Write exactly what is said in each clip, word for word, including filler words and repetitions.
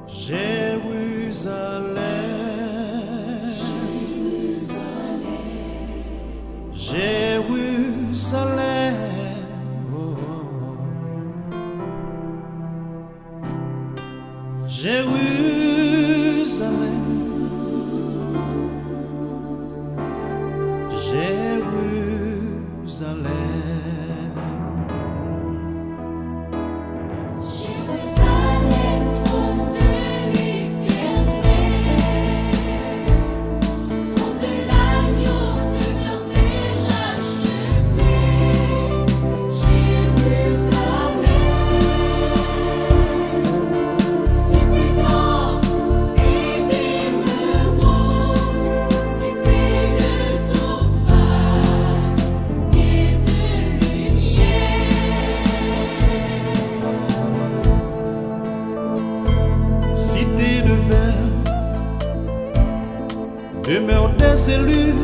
Jérusalem, Jérusalem, oh, Jérusalem, Jérusalem. Jérusalem, trône de l'Éternel, trône de l'agneau, demeure des rachetés. Jérusalem, cité d'or et d'émeraude, cité de topaze et de lumière. Cité de fer, demeure des élus,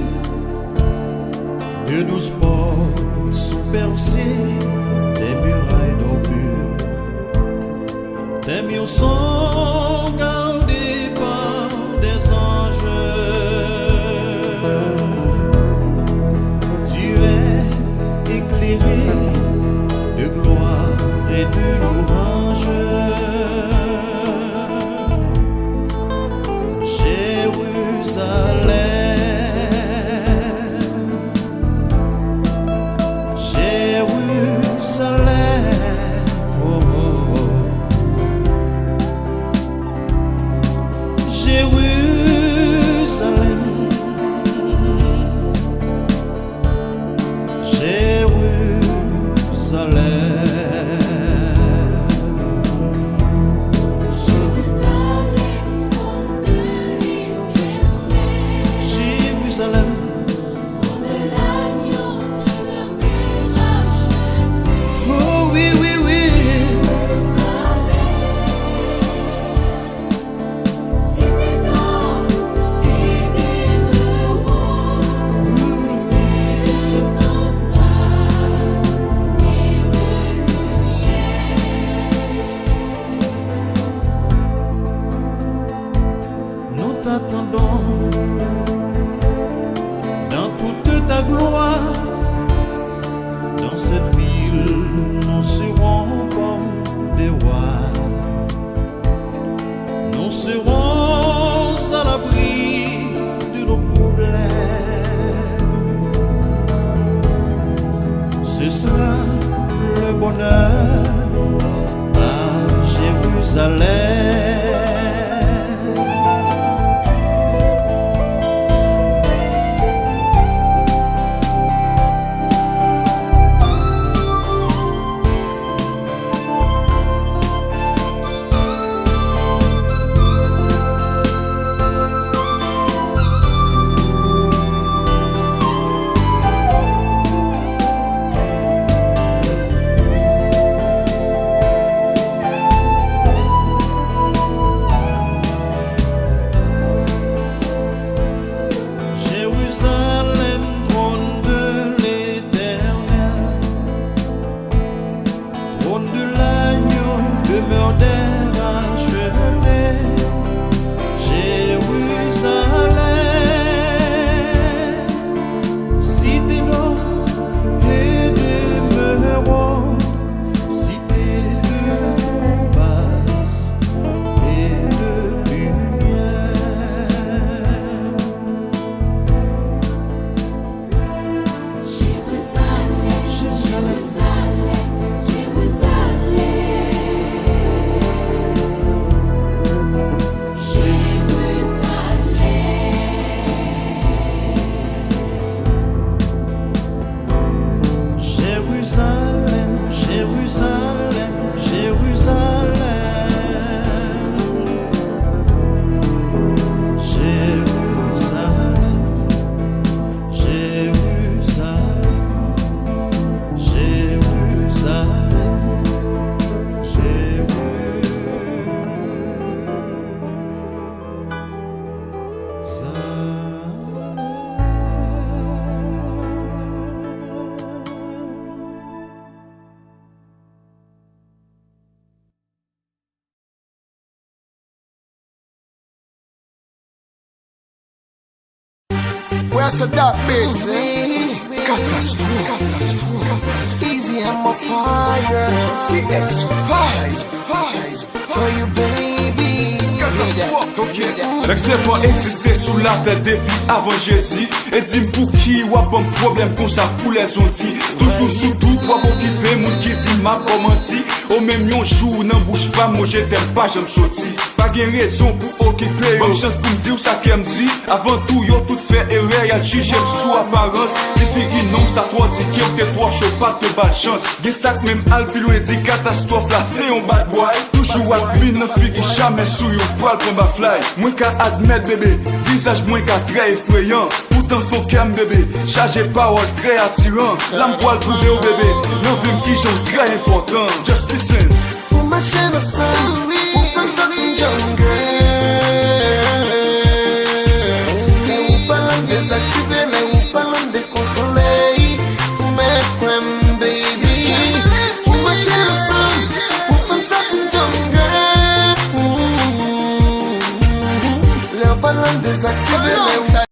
de douze portes sont percées, des murailles d'or pur. Tes murs sont gardés par des anges. Tu es éclairé de gloire et de louange. Jérusalem, Jérusalem, oh, oh, oh. Jérusalem, Jérusalem. Jérusalem, trône de l'Éternel. Jérusalem. Trône de l'agneau, demeure des rachetés. Oh oui, oui, oui. Jérusalem, cité d'or et d'émeraude, cité de topaze et de lumière. Nous t'attendons dans toute ta gloire. Dans cette ville, nous serons comme des rois. Nous serons à l'abri de nos problèmes. Ce sera le bonheur à Jérusalem. Where's the dark bitch, eh? Katastwòf. Katastwòf. Easy, I'm a fire. T X five. Five. For you, baby. Katastwòf. Ok. Nèg se pa egziste sou latè depi avan Jezi. E di m pouki w ap ban m pwoblèm konsa pou lèzondi. Toujou sou dout, w ap okipe moun ki di m ap ba w manti. O menm yon jou nan bouch pa m, mo je t'aime pa janm soti. Pa gen rezon pou okipe yo. Ban m chans pou m di w sa kè m di. Avan tou, yo tout fè erè, y al jije m sou aparans. Li figi nonm sa twò di ke w te fò cho, pa t ba l chans. Gen sa k menm al pi lwen, di katastwòf la se yon bad boy. Toujou ak min nan figi, jamè sou yon pral pran baflay. Mwen ka admèt, bebe, vizaj mwen ka trè efreyan. Poutan fon kè m, bebe, chaje pawòl trè atiran. La m pral pwouve w, bebe, nan vi m kijan w trè enpòtan. Just listen. Ou mache nan san, ou fè m santi m jungle.